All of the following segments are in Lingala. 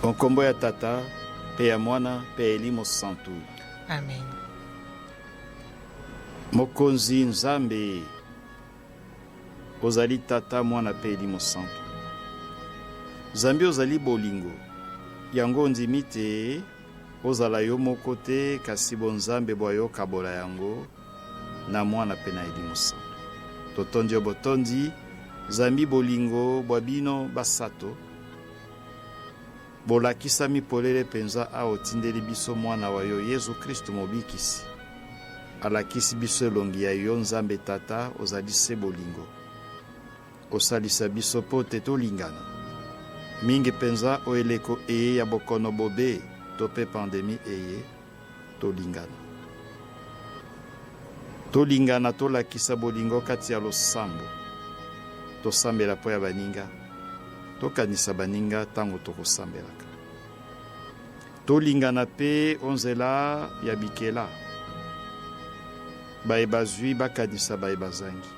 O nkombo ya Tata, mpe ya Mwana, mpe ya Elimo Santu. Amen. Mokonzi Nzambe, ozali Tata, Mwana mpe Elimo Santu. Zambi ozali bolingo, yango ondimi te ozala yo moko te, kasi bonzambe bwa yo kabola yango na Mwana mpe na Elimo Santu. Totondi yo botondi, zambi bolingo bwa bino basato bolakisami polele mpenza awa otindeli biso Mwana wa yo Yezu Kristu Mobikisi. Alakisi biso elongi ya yo Nzambe Tata, ozali se bolingo. Osalisa biso mpo te tolingana mingi mpenza o eleko eye ya bokono bobe to mpe pandemi eye. Tolingana. Tolingana, tolakisa bolingo kati ya losambo. Tosambela mpo ya baninga. Tokanisa baninga ntango tokosambelaka. Tolingana mpe o nzela ya bikela. Baye bazwi bakanisa baye bazangi.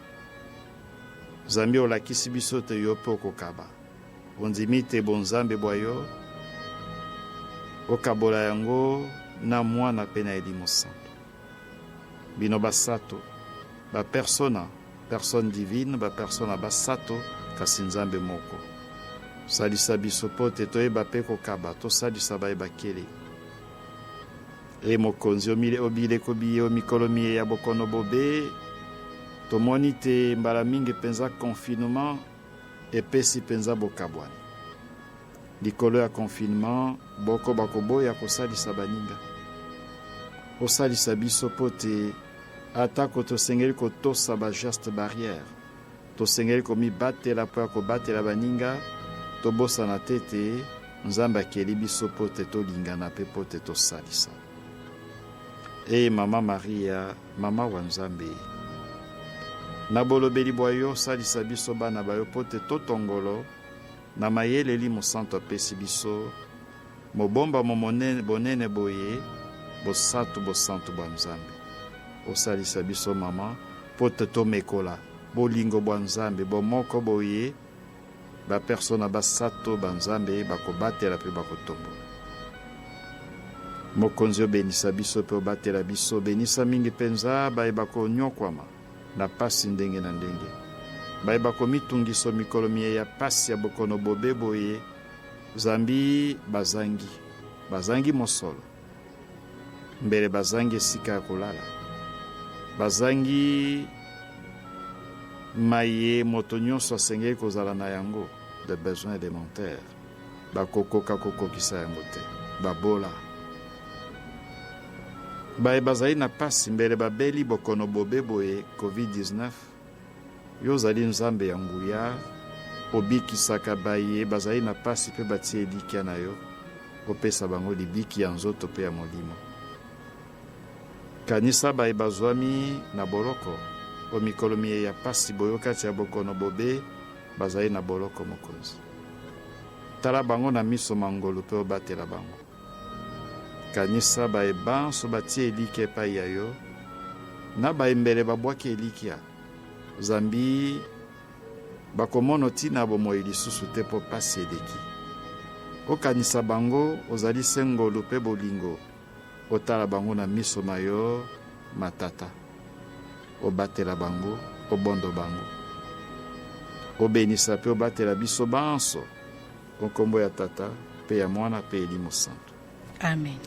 Zambi olakisi biso te yo mpe okokaba. Ondimi te bonzambe bwa yo, okabola yango na Mwana mpe na Elimo Santu. Bino basato, ba persona, personne divine, ba persona basato, kasi Nzambe moko. Salisa biso mpo te toyeba mpe kokaba, tosalisa baye bakeli. E Mokonzi, o bileko biye, o mikolo miye ya bokono bobe, tomoni te mbala mingi mpenza confinement epesi mpenza bokabwani. Likolo ya confinement, boko bakoboya kosalisa baninga. Osalisa biso mpo te atako tosengeli kotosa ba gestes barrières, tosengeli komibatela mpo ya kobatela baninga, tobosana te te Nzambe akeli biso mpo te tolingana mpe mpo te tosalisana. E Mama Maria, Mama wa Nzambe, na bolobeli bwa yo, salisa biso bana ba yo mpo te totongolo na mayele Elimo Santu apesi biso, mobombamo monene, bonene boye, Bosato bosantu bwa Nzambe. Osalisa biso, Mama, mpo te tomekola bolingo bwa Nzambe, bomoko boye, Ba persona basato ba Nzambe bakobatela mpe bakotombola. Mokonzi obenisa biso mpe obatela biso, benisa mingi mpenza baye bakonyokwama na pasi ndenge na ndenge, baye bakomitungiso mikolo miye ya pasi ya bokono bobe boye, zambi bazangi, bazangi mosolo, mbele bazangi esika ya kolala, bazangi maye moto nyonso asengeli kozala na yango, de besoins elementaires, bakokoka kokokisa yango te, babola. Baye bazali na pasi mbele babeli bokono bobe boye covid-19, Yo ozali Nzambe ya nguya, obikisaka baye bazali na pasi mpe batie elikya na yo, opesa bango libiki ya nzoto mpe ya molimo. Kanisa baye bazwami na boloko o mikolo miye ya pasi boyo kati ya bokono bobe bazali na boloko, Mokonzi. Tala bango na miso ma ngolu mpe obatela bango. Kanisa baye banso batie elikya epai ya yo, na baye mbele babwaki elikya, zambi bakomono ntina ya bomoi lisusu te mpo pasi eleki. Okanisa bango, ozali se ngolu mpe bolingo, otala bango na miso ma yo ma tata. Obatela bango, obondo bango. Obenisa mpe obatela biso banso. O nkombo ya Tata, mpe ya Mwana, mpe Elimo Santu. Amen.